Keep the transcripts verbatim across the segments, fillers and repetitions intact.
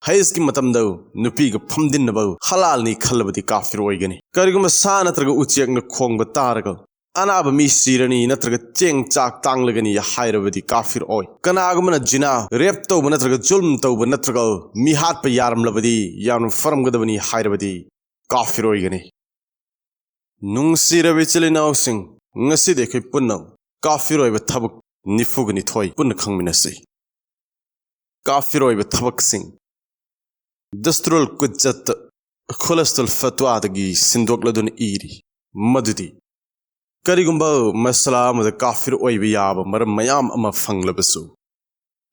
ꯍꯩꯖꯀꯤ ꯃꯇꯝꯗ ꯅꯨꯄꯤꯒ ꯐꯝꯗꯤꯟꯅꯕ ꯍꯂꯥꯜꯅꯤ ꯈꯜꯂꯕꯗꯤ ꯀꯥꯐꯤꯔ ꯑꯣꯏꯒꯅꯤ꯫ ꯀꯔꯤꯒꯨꯝꯕ ꯁꯥ ꯅꯠꯇ꯭ꯔꯒ ꯎꯆꯦꯛꯅ ꯈꯣꯡꯕ ꯇꯥꯔꯒ ꯑꯅꯥꯕ ꯃꯤ ꯁꯤꯔꯅꯤ ꯅꯠꯇ꯭ꯔꯒ ꯆꯦꯡ ꯆꯥꯛ ꯇꯥꯡꯂꯒꯅꯤ ꯍꯥꯏꯔꯕꯗꯤ ꯀꯥꯐꯤꯔ ꯑꯣꯏ꯫ ꯀꯅꯥꯒꯨꯝꯕꯅ ꯖꯤꯅꯥ, ꯔꯦꯞ ꯇꯧꯕ ꯅꯠꯇ꯭ꯔꯒ ꯖꯨꯜꯝ ꯇꯧꯕ ꯅꯠꯇ꯭ꯔꯒ ꯃꯤ ꯍꯥꯠꯄ ꯌꯥꯔꯝꯂꯕꯗꯤ ꯌꯥꯝꯅ ꯐꯔꯝꯒꯗꯕꯅꯤ ꯍꯥꯏꯔꯕꯗꯤ ꯀꯥꯐꯤꯔ ꯑꯣꯏꯒꯅꯤ꯫ ꯅꯨꯡꯁꯤꯔꯕ ꯏꯆꯤꯜ ꯏꯅꯥꯎꯁꯤꯡ, ꯉꯁꯤꯗꯤ ꯑꯩꯈꯣꯏ ꯄꯨꯟꯅ ꯀꯥꯐꯤꯔ ꯑꯣꯏꯕ ꯊꯕꯛ ꯅꯤꯐꯨꯒ ꯅꯤꯊꯣꯏ ꯄꯨꯟꯅ ꯈꯪꯃꯤꯟꯅꯁꯤ꯫ ꯀꯥꯐꯤꯔ ꯑꯣꯏꯕ ꯊꯕꯛꯁꯤꯡ꯫ ꯗꯁꯇꯨꯔꯨꯜ ꯀꯨꯠꯖꯠꯇ ꯈꯨꯂꯁꯇꯨꯜ ꯐꯠꯋꯥꯗꯒꯤ ꯁꯤꯟꯗꯣꯛꯂꯗꯨꯅ ꯏꯔꯤ ꯃꯗꯨꯗꯤ, ꯀꯔꯤꯒꯨꯝꯕ ꯃꯁꯂꯥ ꯑꯃꯗ ꯀꯥꯐꯤꯔ ꯑꯣꯏꯕ ꯌꯥꯕ ꯃꯔꯝ ꯃꯌꯥꯝ ꯑꯃ ꯐꯪꯂꯕꯁꯨ,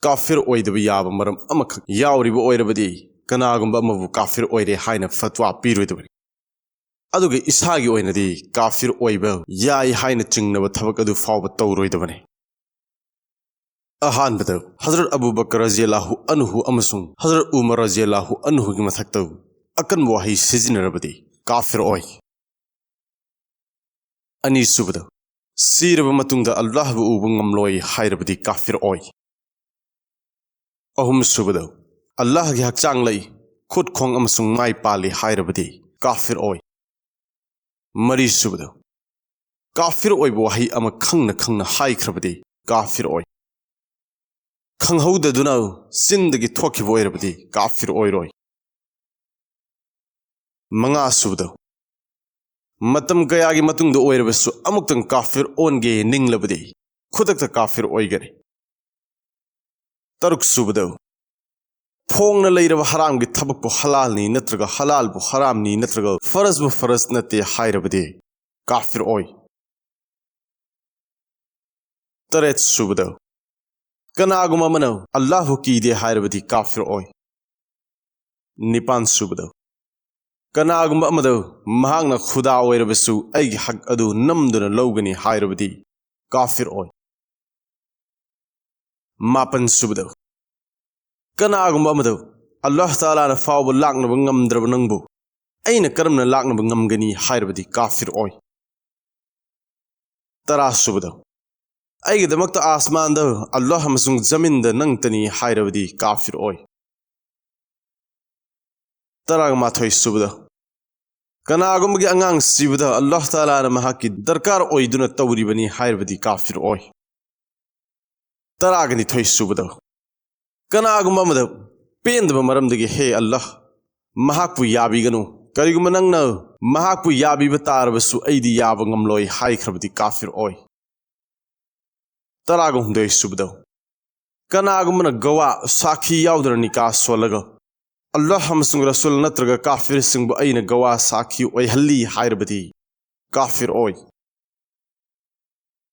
ꯀꯥꯐꯤꯔ ꯑꯣꯏꯗꯕ ꯌꯥꯕ ꯃꯔꯝ ꯑꯃꯈꯛ ꯌꯥꯎꯔꯤꯕ ꯑꯣꯏꯔꯕꯗꯤ, ꯀꯅꯥꯒꯨꯝꯕ ꯑꯃꯕꯨ ꯀꯥꯐꯤꯔ ꯑꯣꯏꯔꯦ ꯍꯥꯏꯅ ꯐꯠꯋꯥ ꯄꯤꯔꯣꯏꯗꯕꯅꯤ꯫ ꯑꯗꯨꯒ ꯏꯁꯥꯒꯤ ꯑꯣꯏꯅꯗꯤ ꯀꯥꯐꯤꯔ ꯑꯣꯏꯕ ꯌꯥꯏ ꯍꯥꯏꯅ ꯆꯤꯡꯅꯕ ꯊꯕꯛ ꯑꯗꯨ ꯐꯥꯎꯕ ꯇꯧꯔꯣꯏꯗꯕꯅꯤ꯫ ꯑꯍꯥꯟꯕꯗ, ꯍꯖꯔꯠ ꯑꯕꯨ ꯕꯀꯔ ꯔꯖꯤꯌꯜꯂꯥꯍꯨ ꯑꯟꯍꯨ ꯑꯃꯁꯨꯡ ꯍꯖꯔꯠ ꯎꯃꯔ ꯔꯖꯤꯌꯜꯂꯥꯍꯨ ꯑꯟꯍꯨꯒꯤ ꯃꯊꯛꯇ ꯑꯀꯟꯕ ꯋꯥꯍꯩ ꯁꯤꯖꯤꯟꯅꯔꯕꯗꯤ ꯀꯥꯐꯤꯔ ꯑꯣꯏ꯫ ꯑꯅꯤꯁꯨꯕꯗ, ꯁꯤꯔꯕ ꯃꯇꯨꯡꯗ ꯑꯜꯂꯥꯍꯕꯨ ꯎꯕ ꯉꯝꯂꯣꯏ ꯍꯥꯏꯔꯕꯗꯤ ꯀꯥꯐꯤꯔ ꯑꯣꯏ꯫ ꯑꯍꯨꯝꯁꯨꯕꯗ, ꯑꯜꯂꯥꯍꯒꯤ ꯍꯛꯆꯥꯡ ꯂꯩ, ꯈꯨꯠ ꯈꯣꯡ ꯑꯃꯁꯨꯡ ꯃꯥꯏ ꯄꯥꯜꯂꯤ ꯍꯥꯏꯔꯕꯗꯤ ꯀꯥꯐꯤꯔ ꯑꯣꯏ꯫ ꯃꯔꯤꯁꯨꯕꯗ, ꯀꯥꯐꯤꯔ ꯑꯣꯏꯕ ꯋꯥꯍꯩ ꯑꯃ ꯈꯪꯅ ꯈꯪꯅ ꯍꯥꯏꯈ꯭ꯔꯕꯗꯤ ꯀꯥꯐꯤꯔ ꯑꯣꯏ꯫ ꯈꯪꯍꯧꯗꯗꯨꯅ ꯆꯤꯟꯗꯒꯤ ꯊꯣꯛꯈꯤꯕ ꯑꯣꯏꯔꯕꯗꯤ ꯀꯥꯐꯤꯔ ꯑꯣꯏꯔꯣꯏ꯫ ꯃꯉꯥꯁꯨꯕꯗ, ꯃꯇꯝ ꯀꯌꯥꯒꯤ ꯃꯇꯨꯡꯗ ꯑꯣꯏꯔꯕꯁꯨ ꯑꯃꯨꯛꯇꯪ ꯀꯥꯐꯤꯔ ꯑꯣꯟꯒꯦ ꯅꯤꯡꯂꯕꯗꯤ ꯈꯨꯗꯛꯇ ꯀꯥꯐꯤꯔ ꯑꯣꯏꯒꯅꯤ꯫ ꯇꯔꯨꯛꯁꯨꯕꯗ, ꯐꯣꯡꯅ ꯂꯩꯔꯕ ꯍꯔꯥꯝꯒꯤ ꯊꯕꯛꯄꯨ ꯍꯂꯥꯜꯅꯤ ꯅꯠꯇ꯭ꯔꯒ ꯍꯂꯥꯜꯕꯨ ꯍꯔꯥꯝꯅꯤ ꯅꯠꯇ꯭ꯔꯒ ꯐꯔꯖꯕꯨ ꯐꯔꯖ ꯅꯠꯇꯦ ꯍꯥꯏꯔꯕꯗꯤ ꯀꯥꯐꯤꯔ ꯑꯣꯏ꯫ ꯇꯔꯦꯠꯁꯨꯕꯗ, ꯀꯅꯥꯒꯨꯝꯕ ꯑꯃꯅ ꯑꯜꯂꯥꯍꯨ ꯀꯤꯗꯦ ꯍꯥꯏꯔꯕꯗꯤ ꯀꯥꯐꯤꯔ ꯑꯣꯏ꯫ ꯅꯤꯄꯥꯟꯁꯨꯕꯗ, ꯀꯅꯥꯒꯨꯝꯕ ꯑꯃꯗ ꯃꯍꯥꯛꯅ ꯈꯨꯗꯥ ꯑꯣꯏꯔꯕꯁꯨ ꯑꯩꯒꯤ ꯍꯛ ꯑꯗꯨ ꯅꯝꯗꯨꯅ ꯂꯧꯒꯅꯤ ꯍꯥꯏꯔꯕꯗꯤ ꯀꯥꯐꯤꯔ ꯑꯣꯏ꯫ ꯃꯥꯄꯟꯁꯨꯕꯗ, ꯀꯅꯥꯒꯨꯝꯕ ꯑꯃꯗ ꯑꯜꯂꯥꯍ ꯇꯥꯂꯥꯅ ꯐꯥꯎꯕ ꯂꯥꯛꯅꯕ ꯉꯝꯗ꯭ꯔꯕ ꯅꯪꯕꯨ ꯑꯩꯅ ꯀꯔꯝꯅ ꯂꯥꯛꯅꯕ ꯉꯝꯒꯅꯤ ꯍꯥꯏꯔꯕꯗꯤ ꯀꯥꯐꯤꯔ ꯑꯣꯏ꯫ ꯇꯔꯥꯁꯨꯕꯗ, ꯑꯩꯒꯤꯗꯃꯛꯇ ꯑꯥꯁꯃꯥꯟꯗ ꯑꯜꯂꯥꯍ ꯑꯃꯁꯨꯡ ꯖꯃꯤꯟꯗ ꯅꯪꯇꯅꯤ ꯍꯥꯏꯔꯕꯗꯤ ꯀꯥꯐꯤꯔ ꯑꯣꯏ꯫ ꯇꯔꯥꯒ ꯃꯥꯊꯣꯏ ꯁꯨꯕꯗ, ꯀꯅꯥꯒꯨꯝꯕꯒꯤ ꯑꯉꯥꯡ ꯁꯤꯕꯗ ꯑꯜꯂꯥꯍ ꯇꯥꯂꯥꯅ ꯃꯍꯥꯛꯀꯤ ꯗꯔꯀꯥꯔ ꯑꯣꯏꯗꯨꯅ ꯇꯧꯔꯤꯕꯅꯤ ꯍꯥꯏꯔꯕꯗꯤ ꯀꯥꯐꯤꯔ ꯑꯣꯏ꯫ ꯇꯔꯥꯒ ꯅꯤꯊꯣꯏ ꯁꯨꯕꯗ, ꯀꯅꯥꯒꯨꯝꯕ ꯑꯃꯗ ꯄꯦꯟꯗꯕ ꯃꯔꯝꯗꯒꯤ, "ꯍꯦ ꯑꯜꯂꯥꯍ, ꯃꯍꯥꯛꯄꯨ ꯌꯥꯕꯤꯒꯅꯨ꯫ ꯀꯔꯤꯒꯨꯝꯕ ꯅꯪꯅ ꯃꯍꯥꯛꯄꯨ ꯌꯥꯕꯤꯕ ꯇꯥꯔꯕꯁꯨ ꯑꯩꯗꯤ ꯌꯥꯕ ꯉꯝꯂꯣꯏ" ꯍꯥꯏꯈ꯭ꯔꯕꯗꯤ ꯀꯥꯐꯤꯔ ꯑꯣꯏ꯫ ꯇꯔꯥꯒ ꯍꯨꯝꯗꯣꯏ ꯁꯨꯕꯗ, ꯀꯅꯥꯒꯨꯝꯕꯅ ꯒꯋꯥ, ꯁꯥꯈꯤ ꯌꯥꯎꯗꯅ ꯅꯤꯀꯥ ꯁꯣꯜꯂꯒ ꯑꯜꯂꯥꯍ ꯑꯃꯁꯨꯡ ꯔꯁꯨꯜ ꯅꯠꯇ꯭ꯔꯒ ꯀꯥꯐꯤꯔꯁꯤꯡꯕꯨ ꯑꯩꯅ ꯒꯋꯥ ꯁꯥꯈꯤ ꯑꯣꯏꯍꯜꯂꯤ ꯍꯥꯏꯔꯕꯗꯤ ꯀꯥꯐꯤꯔ ꯑꯣꯏ꯫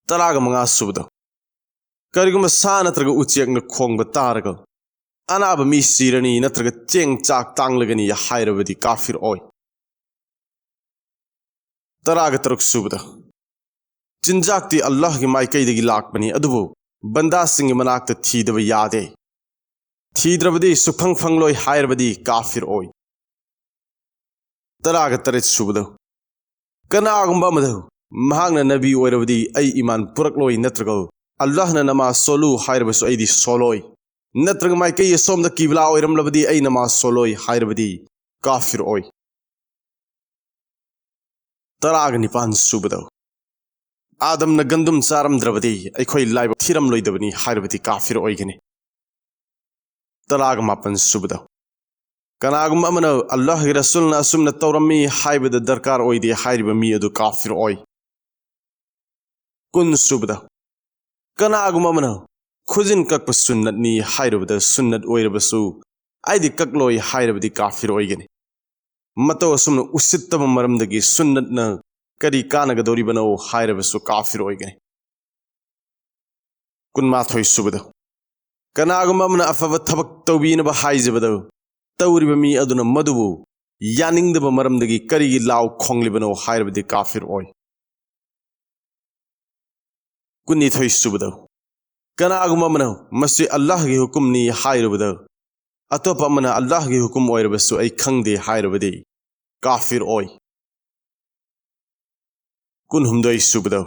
ꯇꯔꯥꯒ ꯃꯉꯥ ꯁꯨꯕꯗ, ꯀꯔꯤꯒꯨꯝꯕ ꯁꯥ ꯅꯠꯇ꯭ꯔꯒ ꯎꯆꯦꯛꯅ ꯈꯣꯡꯕ ꯇꯥꯔꯒ ꯑꯅꯥꯕ ꯃꯤ ꯁꯤꯔꯅꯤ ꯅꯠꯇ꯭ꯔꯒ ꯆꯦꯡ ꯆꯥꯛ ꯇꯥꯡꯂꯒꯅꯤ ꯍꯥꯏꯔꯕꯗꯤ ꯀꯥꯐꯤꯔ ꯑꯣꯏ꯫ ꯇꯔꯥꯒ ꯇꯔꯨꯛ ꯁꯨꯕꯗ, ꯆꯤꯟꯖꯥꯛꯇꯤ ꯑꯜꯂꯥꯍꯒꯤ ꯃꯥꯏꯀꯩꯗꯒꯤ ꯂꯥꯛꯄꯅꯤ, ꯑꯗꯨꯕꯨ ꯕꯟꯗꯥꯁꯤꯡꯒꯤ ꯃꯅꯥꯛꯇ ꯊꯤꯗꯕ ꯌꯥꯗꯦ꯫ ꯊꯤꯗ꯭ꯔꯕꯗꯤ ꯁꯨꯛꯐꯪ ꯐꯪꯂꯣꯏ ꯍꯥꯏꯔꯕꯗꯤ ꯀꯥꯐꯤꯔ ꯑꯣꯏ꯫ ꯇꯔꯥꯒ ꯇꯔꯦꯠ ꯁꯨꯕꯗ, ꯀꯅꯥꯒꯨꯝꯕ ꯑꯃꯗ ꯃꯍꯥꯛꯅ ꯅꯕꯤ ꯑꯣꯏꯔꯕꯗꯤ ꯑꯩ ꯏꯃꯥꯟ ꯄꯨꯔꯛꯂꯣꯏ ꯅꯠꯇ꯭ꯔꯒ ꯑꯜꯂꯥꯍꯅ ꯅꯃꯥꯖ ꯁꯣꯜꯂꯨ ꯍꯥꯏꯔꯕꯁꯨ ꯑꯩꯗꯤ ꯁꯣꯜꯂꯣꯏ, ꯅꯠꯇ꯭ꯔꯒ ꯃꯥꯏꯀꯩ ꯑꯁꯣꯝꯗ ꯀꯤꯕ꯭ꯂꯥ ꯑꯣꯏꯔꯝꯂꯕꯗꯤ ꯑꯩ ꯅꯃꯥꯖ ꯁꯣꯜꯂꯣꯏ ꯍꯥꯏꯔꯕꯗꯤ ꯀꯥꯐꯤꯔ ꯑꯣꯏ꯫ ꯇꯔꯥꯒ ꯅꯤꯄꯥꯟ ꯁꯨꯕꯗ, "ꯑꯥꯗꯝꯅ ꯒꯟꯗꯨꯝ ꯆꯥꯔꯝꯗ꯭ꯔꯕꯗꯤ ꯑꯩꯈꯣꯏ ꯂꯥꯏꯕꯛ ꯊꯤꯔꯝꯂꯣꯏꯗꯕꯅꯤ" ꯍꯥꯏꯔꯕꯗꯤ ꯀꯥꯐꯤꯔ ꯑꯣꯏꯒꯅꯤ꯫ ꯇꯔꯥꯒ ꯃꯥꯄꯟ ꯁꯨꯕꯗ, ꯀꯅꯥꯒꯨꯝꯕ ꯑꯃꯅ "ꯑꯜꯂꯥꯍꯒꯤ ꯔꯁꯨꯜꯅ ꯑꯁꯨꯝꯅ ꯇꯧꯔꯝꯃꯤ" ꯍꯥꯏꯕꯗ ꯗꯔꯀꯥꯔ ꯑꯣꯏꯗꯦ ꯍꯥꯏꯔꯤꯕ ꯃꯤ ꯑꯗꯨ ꯀꯥꯐꯤꯔ ꯑꯣꯏ꯫ ꯀꯨꯟ ꯁꯨꯕꯗ, ꯀꯅꯥꯒꯨꯝꯕ ꯑꯃꯅ "ꯈꯨꯖꯤꯟ ꯀꯛꯄ ꯁꯨꯟꯅꯠꯅꯤ" ꯍꯥꯏꯔꯨꯕꯗ ꯁꯨꯟꯅꯠ ꯑꯣꯏꯔꯕꯁꯨ ꯑꯩꯗꯤ ꯀꯛꯂꯣꯏ ꯍꯥꯏꯔꯕꯗꯤ ꯀꯥꯐꯤꯔ ꯑꯣꯏꯒꯅꯤ꯫ ꯃꯇꯧ ꯑꯁꯨꯝꯅ ꯎꯁꯤꯠꯇꯕ ꯃꯔꯝꯗꯒꯤ ꯁꯨꯟꯅꯠꯅ ꯀꯔꯤ ꯀꯥꯟꯅꯒꯗꯧꯔꯤꯕꯅꯣ ꯍꯥꯏꯔꯕꯁꯨ ꯀꯥꯐꯤꯔ ꯑꯣꯏꯒꯅꯤ꯫ ꯀꯨꯟꯃꯥꯊꯣꯏ ꯁꯨꯕꯗ, ꯀꯅꯥꯒꯨꯝꯕ ꯑꯃꯅ ꯑꯐꯕ ꯊꯕꯛ ꯇꯧꯕꯤꯅꯕ ꯍꯥꯏꯖꯕꯗ ꯇꯧꯔꯤꯕ ꯃꯤ ꯑꯗꯨꯅ ꯃꯗꯨꯕꯨ ꯌꯥꯅꯤꯡꯗꯕ ꯃꯔꯝꯗꯒꯤ ꯀꯔꯤꯒꯤ ꯂꯥꯎ ꯈꯣꯡꯂꯤꯕꯅꯣ ꯍꯥꯏꯔꯕꯗꯤ ꯀꯥꯐꯤꯔ ꯑꯣꯏ꯫ ꯀꯨꯟꯅꯤꯊꯣꯏ ꯁꯨꯕꯗ, ꯀꯅꯥꯒꯨꯝꯕ ꯑꯃꯅ "ꯃꯁꯤ ꯑꯜꯂꯥꯍꯒꯤ ꯍꯨꯀꯨꯝꯅꯤ" ꯍꯥꯏꯔꯨꯕꯗ ꯑꯇꯣꯞꯄ ꯑꯃꯅ "ꯑꯜꯂꯥꯍꯒꯤ ꯍꯨꯀꯨꯝ ꯑꯣꯏꯔꯕꯁꯨ ꯑꯩ ꯈꯪꯗꯦ" ꯍꯥꯏꯔꯕꯗꯤ ꯀꯥꯐꯤꯔ ꯑꯣꯏ꯫ ꯀꯨꯟꯍꯨꯝꯗꯣꯏ ꯁꯨꯕꯗ,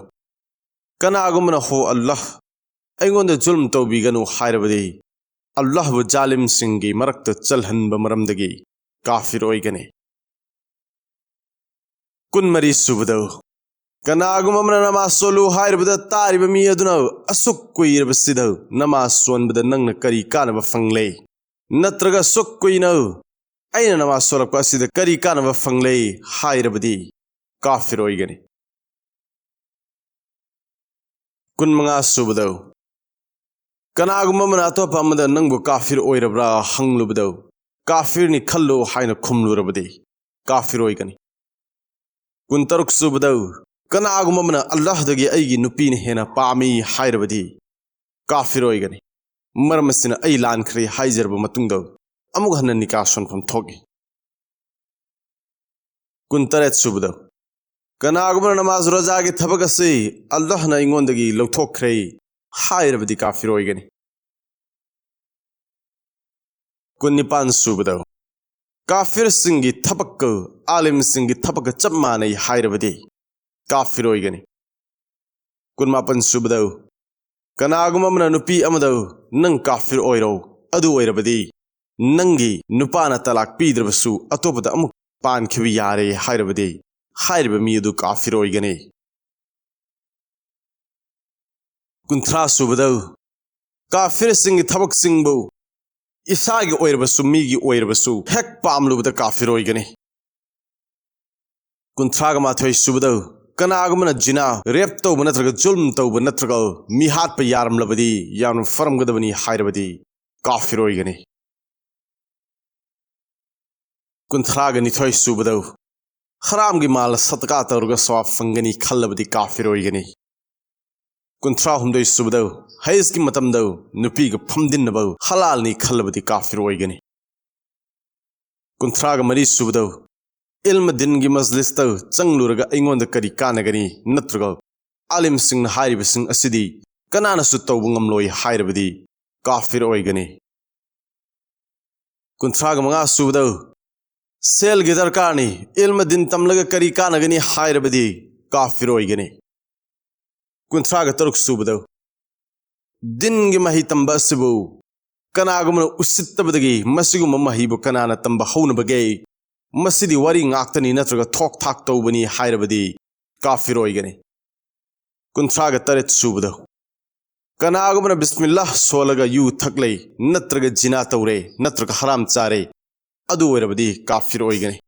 ꯀꯅꯥꯒꯨꯝꯕꯅ "ꯍꯣ ꯑꯜꯂꯥꯍ, ꯑꯩꯉꯣꯟꯗ ꯖꯨꯜꯝ ꯇꯧꯕꯤꯒꯅꯨ" ꯍꯥꯏꯔꯕꯗꯤ ꯑꯜꯂꯥꯍꯕꯨ ꯖꯥꯂꯤꯝꯁꯤꯡꯒꯤ ꯃꯔꯛꯇ ꯆꯜꯍꯟꯕ ꯃꯔꯝꯗꯒꯤ ꯀꯥꯐꯤꯔ ꯑꯣꯏꯒꯅꯤ꯫ ꯀꯨꯟꯃꯔꯤ ꯁꯨꯕꯗ, ꯀꯅꯥꯒꯨꯝꯕ ꯑꯃꯅ ꯅꯃꯥꯖ ꯁꯣꯜꯂꯨ ꯍꯥꯏꯔꯕꯗ ꯇꯥꯔꯤꯕ ꯃꯤ ꯑꯗꯨꯅ ꯑꯁꯨꯛ ꯀꯨꯏꯔꯕꯁꯤꯗ ꯅꯃꯥꯖ ꯁꯣꯟꯕꯗ ꯅꯪꯅ ꯀꯔꯤ ꯀꯥꯟꯅꯕ ꯐꯪꯂꯦ? ꯅꯠꯇ꯭ꯔꯒ ꯑꯁꯨꯛ ꯀꯨꯏꯅ ꯑꯩꯅ ꯅꯃꯥꯖ ꯁꯣꯜꯂꯛꯄ ꯑꯁꯤꯗ ꯀꯔꯤ ꯀꯥꯟꯅꯕ ꯐꯪꯂꯦ ꯍꯥꯏꯔꯕꯗꯤ ꯀꯥꯐꯤꯔ ꯑꯣꯏꯒꯅꯤ꯫ ꯀꯨꯟꯃꯉꯥ ꯁꯨꯕꯗ, ꯀꯅꯥꯒꯨꯝꯕ ꯑꯃꯅ ꯑꯇꯣꯞꯄ ꯑꯃꯗ ꯅꯪꯕꯨ ꯀꯥꯐꯤꯔ ꯑꯣꯏꯔꯕ꯭ꯔꯥ ꯍꯪꯂꯨꯕꯗ ꯀꯥꯐꯤꯔꯅꯤ ꯈꯜꯂꯨ ꯍꯥꯏꯅ ꯈꯨꯝꯂꯨꯔꯕꯗꯤ ꯀꯥꯐꯤꯔ ꯑꯣꯏꯒꯅꯤ꯫ ꯀꯨꯟꯇꯔꯨꯛ ꯁꯨꯕꯗ, ꯀꯅꯥꯒꯨꯝꯕ ꯑꯃꯅ ꯑꯜꯂꯥꯍꯗꯒꯤ ꯑꯩꯒꯤ ꯅꯨꯄꯤꯅ ꯍꯦꯟꯅ ꯄꯥꯝꯃꯤ ꯍꯥꯏꯔꯕꯗꯤ ꯀꯥꯐꯤꯔ ꯑꯣꯏꯒꯅꯤ꯫ ꯃꯔꯝ ꯑꯁꯤꯅ ꯑꯩ ꯂꯥꯟꯈ꯭ꯔꯦ ꯍꯥꯏꯖꯔꯕ ꯃꯇꯨꯡꯗ ꯑꯃꯨꯛ ꯍꯟꯅ ꯅꯤꯀꯥ ꯁꯣꯟꯐꯝ ꯊꯣꯛꯏ꯫ ꯀꯨꯟꯇꯔꯦꯠ ꯁꯨꯕꯗ, ꯀꯅꯥꯒꯨꯝꯕꯅ ꯅꯃꯥꯖ ꯔꯣꯖꯥꯒꯤ ꯊꯕꯛ ꯑꯁꯤ ꯑꯜꯂꯥꯍꯅ ꯑꯩꯉꯣꯟꯗꯒꯤ ꯂꯧꯊꯣꯛꯈ꯭ꯔꯦ ꯍꯥꯏꯔꯕꯗꯤ ꯀꯥꯐꯤꯔ ꯑꯣꯏꯒꯅꯤ꯫ ꯀꯨꯟꯅꯤꯄꯥꯟ ꯁꯨꯕꯗ, ꯀꯥꯐꯤꯔꯁꯤꯡꯒꯤ ꯊꯕꯛꯀ ꯑꯥꯂꯤꯝꯁꯤꯡꯒꯤ ꯊꯕꯛꯀ ꯆꯞ ꯃꯥꯟꯅꯩ ꯍꯥꯏꯔꯕꯗꯤ ꯀꯥꯐꯤꯔ ꯑꯣꯏꯒꯅꯤ꯫ ꯀꯨꯟꯃꯥꯄꯟ ꯁꯨꯕꯗ, ꯀꯅꯥꯒꯨꯝꯕ ꯑꯃꯅ ꯅꯨꯄꯤ ꯑꯃꯗ "ꯅꯪ ꯀꯥꯐꯤꯔ ꯑꯣꯏꯔꯣ, ꯑꯗꯨ ꯑꯣꯏꯔꯕꯗꯤ ꯅꯪꯒꯤ ꯅꯨꯄꯥꯅ ꯇꯂꯥꯛ ꯄꯤꯗ꯭ꯔꯕꯁꯨ ꯑꯇꯣꯞꯄꯗ ꯑꯃꯨꯛ ꯄꯥꯟꯈꯤꯕ ꯌꯥꯔꯦ" ꯍꯥꯏꯔꯕꯗꯤ ꯍꯥꯏꯔꯤꯕ ꯃꯤ ꯑꯗꯨ ꯀꯥꯐꯤꯔ ꯑꯣꯏꯒꯅꯤ꯫ ꯀꯨꯟꯊ꯭ꯔꯥ ꯁꯨꯕꯗ, ꯀꯥꯐꯤꯔꯁꯤꯡꯒꯤ ꯊꯕꯛꯁꯤꯡꯕꯨ ꯏꯁꯥꯒꯤ ꯑꯣꯏꯔꯕꯁꯨ ꯃꯤꯒꯤ ꯑꯣꯏꯔꯕꯁꯨ ꯍꯦꯛ ꯄꯥꯝꯂꯨꯕꯗ ꯀꯥꯐꯤꯔ ꯑꯣꯏꯒꯅꯤ꯫ ꯀꯨꯟꯊ꯭ꯔꯥꯒ ꯃꯥꯊꯣꯏ ꯁꯨꯕꯗ, ꯀꯅꯥꯒꯨꯝꯕꯅ ꯖꯤꯅꯥ, ꯔꯦꯞ ꯇꯧꯕ ꯅꯠꯇ꯭ꯔꯒ ꯖꯨꯜꯝ ꯇꯧꯕ ꯅꯠꯇ꯭ꯔꯒ ꯃꯤ ꯍꯥꯠꯄ ꯌꯥꯔꯝꯂꯕꯗꯤ ꯌꯥꯝꯅ ꯐꯔꯝꯒꯗꯕꯅꯤ ꯍꯥꯏꯔꯕꯗꯤ ꯀꯥꯐꯤꯔ ꯑꯣꯏꯒꯅꯤ꯫ ꯀꯨꯟꯊ꯭ꯔꯥꯒ ꯅꯤꯊꯣꯏ ꯁꯨꯕꯗ, ꯍꯔꯥꯝꯒꯤ ꯃꯥꯜ ꯁꯗꯀꯥ ꯇꯧꯔꯒ ꯁꯋꯥꯕ ꯐꯪꯒꯅꯤ ꯈꯜꯂꯕꯗꯤ ꯀꯥꯐꯤꯔ ꯑꯣꯏꯒꯅꯤ꯫ ꯀꯨꯟꯊ꯭ꯔꯥ ꯍꯨꯝꯗꯣꯏ ꯁꯨꯕꯗ, ꯍꯩꯖꯀꯤ ꯃꯇꯝꯗ ꯅꯨꯄꯤꯒ ꯐꯝꯗꯤꯟꯅꯕ ꯍꯂꯥꯜꯅꯤ ꯈꯜꯂꯕꯗꯤ ꯀꯥꯐꯤꯔ ꯑꯣꯏꯒꯅꯤ꯫ ꯀꯨꯟꯊ꯭ꯔꯥꯒ ꯃꯔꯤ ꯁꯨꯕꯗ, ꯏꯜꯃ ꯗꯤꯟꯒꯤ ꯃꯖꯂꯤꯁꯇ ꯆꯪꯂꯨꯔꯒ ꯑꯩꯉꯣꯟꯗ ꯀꯔꯤ ꯀꯥꯟꯅꯒꯅꯤ? ꯅꯠꯇ꯭ꯔꯒ ꯑꯥꯂꯤꯝꯁꯤꯡꯅ ꯍꯥꯏꯔꯤꯕꯁꯤꯡ ꯑꯁꯤꯗꯤ ꯀꯅꯥꯅꯁꯨ ꯇꯧꯕ ꯉꯝꯂꯣꯏ ꯍꯥꯏꯔꯕꯗꯤ ꯀꯥꯐꯤꯔ ꯑꯣꯏꯒꯅꯤ꯫ ꯀꯨꯟꯊ꯭ꯔꯥꯒ ꯃꯉꯥ ꯁꯨꯕꯗ, ꯁꯦꯜꯒꯤ ꯗꯔꯀꯥꯔꯅꯤ, ꯏꯜꯃ ꯗꯤꯟ ꯇꯝꯂꯒ ꯀꯔꯤ ꯀꯥꯟꯅꯒꯅꯤ ꯍꯥꯏꯔꯕꯗꯤ ꯀꯥꯐꯤꯔ ꯑꯣꯏꯒꯅꯤ꯫ ꯀꯨꯟꯊ꯭ꯔꯥꯒ ꯇꯔꯨꯛ ꯁꯨꯕꯗ, ꯗꯤꯟꯒꯤ ꯃꯍꯩ ꯇꯝꯕ ꯑꯁꯤꯕꯨ ꯀꯅꯥꯒꯨꯝꯕꯅ ꯎꯁꯤꯠꯇꯕꯗꯒꯤ ꯃꯁꯤꯒꯨꯝꯕ ꯃꯍꯩꯕꯨ ꯀꯅꯥꯅ ꯇꯝꯕ ꯍꯧꯅꯕꯒꯦ? ꯃꯁꯤꯗꯤ ꯋꯥꯔꯤ ꯉꯥꯛꯇꯅꯤ ꯅꯠꯇ꯭ꯔꯒ ꯊꯣꯛ ꯊꯥꯛ ꯇꯧꯕꯅꯤ ꯍꯥꯏꯔꯕꯗꯤ ꯀꯥꯐꯤꯔ ꯑꯣꯏꯒꯅꯤ꯫ ꯀꯨꯟꯊ꯭ꯔꯥꯒ ꯇꯔꯦꯠ ꯁꯨꯕꯗ, ꯀꯅꯥꯒꯨꯝꯕꯅ ꯕꯤꯁꯃꯤꯜꯂꯥꯍ ꯁꯣꯜꯂꯒ ꯌꯨ ꯊꯛꯂꯦ, ꯅꯠꯇ꯭ꯔꯒ ꯖꯤꯅꯥ ꯇꯧꯔꯦ, ꯅꯠꯇ꯭ꯔꯒ ꯍꯔꯥꯝ ꯆꯥꯔꯦ, ꯑꯗꯨ ꯑꯣꯏꯔꯕꯗꯤ ꯀꯥꯐꯤꯔ ꯑꯣꯏꯒꯅꯤ꯫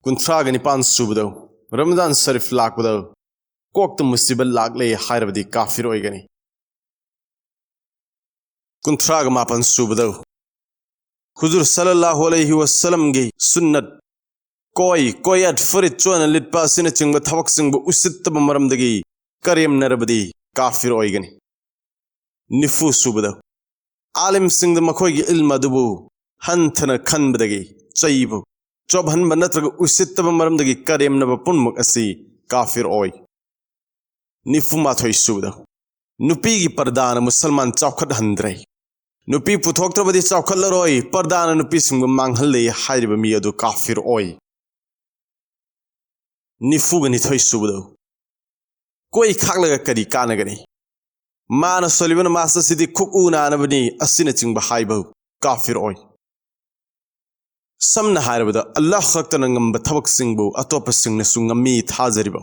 ꯀꯨꯟꯊ꯭ꯔꯥꯒ ꯅꯤꯄꯥꯟ ꯁꯨꯕꯗ, ꯔꯃꯖꯥꯟ ꯁꯔꯤꯐ ꯂꯥꯛꯄꯗ ꯀꯣꯛꯇ ꯃꯨꯁꯤꯕꯠ ꯂꯥꯛꯂꯦ ꯍꯥꯏꯔꯕꯗꯤ ꯀꯥꯐꯤꯔ ꯑꯣꯏꯒꯅꯤ꯫ ꯀꯨꯟꯊ꯭ꯔꯥꯒ ꯃꯥꯄꯟ ꯁꯨꯕꯗ, ꯍꯨꯖꯨꯔ ꯁꯜꯂꯜꯂꯥꯍꯨ ꯑꯂꯩꯍꯤ ꯋꯁꯜꯂꯝꯒꯤ ꯁꯨꯟꯅꯠ, ꯀꯣꯏ, ꯀꯣꯌꯠ, ꯐꯨꯔꯤꯠ ꯆꯣꯟꯅ ꯂꯤꯠꯄ ꯑꯁꯤꯅꯆꯤꯡꯕ ꯊꯕꯛꯁꯤꯡꯕꯨ ꯎꯁꯤꯠꯇꯕ ꯃꯔꯝꯗꯒꯤ ꯀꯔꯦꯝꯅꯔꯕꯗꯤ ꯀꯥꯐꯤꯔ ꯑꯣꯏꯒꯅꯤ꯫ ꯅꯤꯐꯨ ꯁꯨꯕꯗ, ꯑꯥꯂꯤꯝꯁꯤꯡꯗ ꯃꯈꯣꯏꯒꯤ ꯏꯜꯝ ꯑꯗꯨꯕꯨ ꯍꯟꯊꯅ ꯈꯟꯕꯗꯒꯤ ꯆꯩꯕ, ꯆꯣꯞꯍꯟꯕ ꯅꯠꯇ꯭ꯔꯒ ꯎꯁꯤꯠꯇꯕ ꯃꯔꯝꯗꯒꯤ ꯀꯔꯦꯝꯅꯕ ꯄꯨꯝꯅꯃꯛ ꯑꯁꯤ ꯀꯥꯐꯤꯔ ꯑꯣꯏ꯫ ꯅꯤꯐꯨ ꯃꯥꯊꯣꯏ ꯁꯨꯕꯗ, ꯅꯨꯄꯤꯒꯤ ꯄꯔꯗꯥꯅ ꯃꯨꯁꯜꯃꯥꯟ ꯆꯥꯎꯈꯠꯍꯟꯗ꯭ꯔꯦ, ꯅꯨꯄꯤ ꯄꯨꯊꯣꯛꯇ꯭ꯔꯕꯗꯤ ꯆꯥꯎꯈꯠꯂꯔꯣꯏ, ꯄꯔꯗꯥꯅ ꯅꯨꯄꯤꯁꯤꯡꯕꯨ ꯃꯥꯡꯍꯜꯂꯦ ꯍꯥꯏꯔꯤꯕ ꯃꯤ ꯑꯗꯨ ꯀꯥꯐꯤꯔ ꯑꯣꯏ꯫ ꯅꯤꯐꯨꯒ ꯅꯤꯊꯣꯏ ꯁꯨꯕꯗ, ꯀꯣꯏ ꯈꯥꯛꯂꯒ ꯀꯔꯤ ꯀꯥꯟꯅꯒꯅꯤ? ꯃꯥꯅ ꯁꯣꯜꯂꯤꯕ ꯅꯃꯥꯖ ꯑꯁꯤꯗꯤ ꯈꯨꯛꯎ ꯅꯥꯅꯕꯅꯤ ꯑꯁꯤꯅꯆꯤꯡꯕ ꯍꯥꯏꯕ ꯀꯥꯐꯤꯔ ꯑꯣꯏ꯫ ꯁꯝꯅ ꯍꯥꯏꯔꯕꯗ, ꯑꯜꯂꯥꯍ ꯈꯛꯇꯅ ꯉꯝꯕ ꯊꯕꯛꯁꯤꯡꯕꯨ ꯑꯇꯣꯞꯄꯁꯤꯡꯅꯁꯨ ꯉꯝꯃꯤ ꯊꯥꯖꯔꯤꯕ,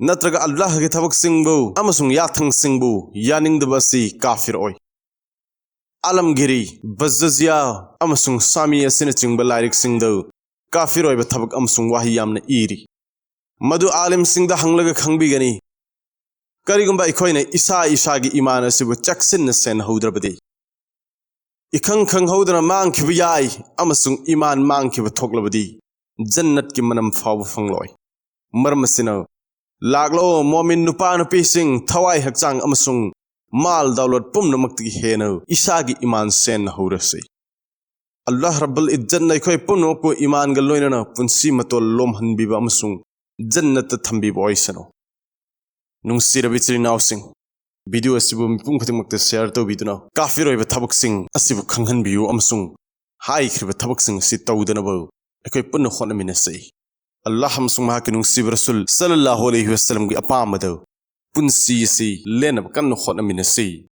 ꯅꯠꯇ꯭ꯔꯒ ꯑꯜꯂꯥꯍꯒꯤ ꯊꯕꯛꯁꯤꯡꯕꯨ ꯑꯃꯁꯨꯡ ꯌꯥꯊꯪꯁꯤꯡꯕꯨ ꯌꯥꯅꯤꯡꯗꯕ ꯑꯁꯤ ꯀꯥꯐꯤꯔ ꯑꯣꯏ꯫ ꯑꯥꯂꯝꯒꯤꯔꯤ, ꯕꯖꯖꯤꯌꯥ ꯑꯃꯁꯨꯡ ꯁꯥꯃꯤ ꯑꯁꯤꯅꯆꯤꯡꯕ ꯂꯥꯏꯔꯤꯛꯁꯤꯡꯗ ꯀꯥꯐꯤꯔ ꯑꯣꯏꯕ ꯊꯕꯛ ꯑꯃꯁꯨꯡ ꯋꯥꯍꯩ ꯌꯥꯝꯅ ꯏꯔꯤ꯫ ꯃꯗꯨ ꯑꯥꯂꯤꯝꯁꯤꯡꯗ ꯍꯪꯂꯒ ꯈꯪꯕꯤꯒꯅꯤ꯫ ꯀꯔꯤꯒꯨꯝꯕ ꯑꯩꯈꯣꯏꯅ ꯏꯁꯥ ꯏꯁꯥꯒꯤ ꯏꯃꯥꯟ ꯑꯁꯤꯕꯨ ꯆꯦꯛꯁꯤꯟꯅ ꯁꯦꯟꯅꯍꯧꯗ꯭ꯔꯕꯗꯤ, ꯏꯈꯪ ꯈꯪꯍꯧꯗꯅ ꯃꯥꯡꯈꯤꯕ ꯌꯥꯏ ꯑꯃꯁꯨꯡ ꯏꯃꯥꯟ ꯃꯥꯡꯈꯤꯕ ꯊꯣꯛꯂꯕꯗꯤ ꯖꯟꯅꯠꯀꯤ ꯃꯅꯝ ꯐꯥꯎꯕ ꯐꯪꯂꯣꯏ꯫ ꯃꯔꯝ ꯑꯁꯤꯅ, ꯂꯥꯛꯂꯣ ꯃꯣꯃꯤꯟ ꯅꯨꯄꯥ ꯅꯨꯄꯤꯁꯤꯡ, ꯊꯋꯥꯏ ꯍꯛꯆꯥꯡ ꯑꯃꯁꯨꯡ ꯃꯥꯜ ꯗꯥꯎꯂꯠ ꯄꯨꯝꯅꯃꯛꯇꯒꯤ ꯍꯦꯟꯅ ꯏꯁꯥꯒꯤ ꯏꯃꯥꯟ ꯁꯦꯟꯅꯍꯧꯔꯁꯤ꯫ ꯑꯜꯂꯥꯍ ꯔꯕꯨꯜ ꯏꯖꯠꯅ ꯑꯩꯈꯣꯏ ꯄꯨꯝꯅꯃꯛꯄꯨ ꯏꯃꯥꯟꯒ ꯂꯣꯏꯅꯅ ꯄꯨꯟꯁꯤ ꯃꯇꯣꯜ ꯂꯣꯝꯍꯟꯕꯤꯕ ꯑꯃꯁꯨꯡ ꯖꯟꯅꯠꯇ ꯊꯝꯕꯤꯕ ꯑꯣꯏꯁꯅꯨ꯫ ꯅꯨꯡꯁꯤꯔꯕ ꯏꯆꯤꯜ ꯏꯅꯥꯎꯁꯤꯡ, ꯚꯤꯗꯤꯑꯣ ꯑꯁꯤꯕꯨ ꯃꯤꯄꯨꯝ ꯈꯨꯗꯤꯡꯃꯛꯇ ꯁꯦꯌꯔ ꯇꯧꯕꯤꯗꯨꯅ ꯀꯥꯐꯤꯔ ꯑꯣꯏꯕ ꯊꯕꯛꯁꯤꯡ ꯑꯁꯤꯕꯨ ꯈꯪꯍꯟꯕꯤꯌꯨ ꯑꯃꯁꯨꯡ ꯍꯥꯏꯈ꯭ꯔꯤꯕ ꯊꯕꯛꯁꯤꯡ ꯑꯁꯤ ꯇꯧꯗꯅꯕ ꯑꯩꯈꯣꯏ ꯄꯨꯟꯅ ꯍꯣꯠꯅꯃꯤꯟꯅꯁꯤ꯫ ꯑꯜꯂꯥꯍ ꯑꯃꯁꯨꯡ ꯃꯍꯥꯛꯀꯤ ꯅꯨꯡꯁꯤꯕ ꯔꯁꯨꯜ ꯁꯜꯂꯜꯂꯥꯍꯨ ꯑꯂꯩꯍꯤ ꯋꯁꯜꯂꯝꯒꯤ ꯑꯄꯥꯝꯕꯗ ꯄꯨꯟꯁꯤ ꯑꯁꯤ ꯂꯦꯟꯅꯕ ꯀꯟꯅ ꯍꯣꯠꯅꯃꯤꯟꯅꯁꯤ꯫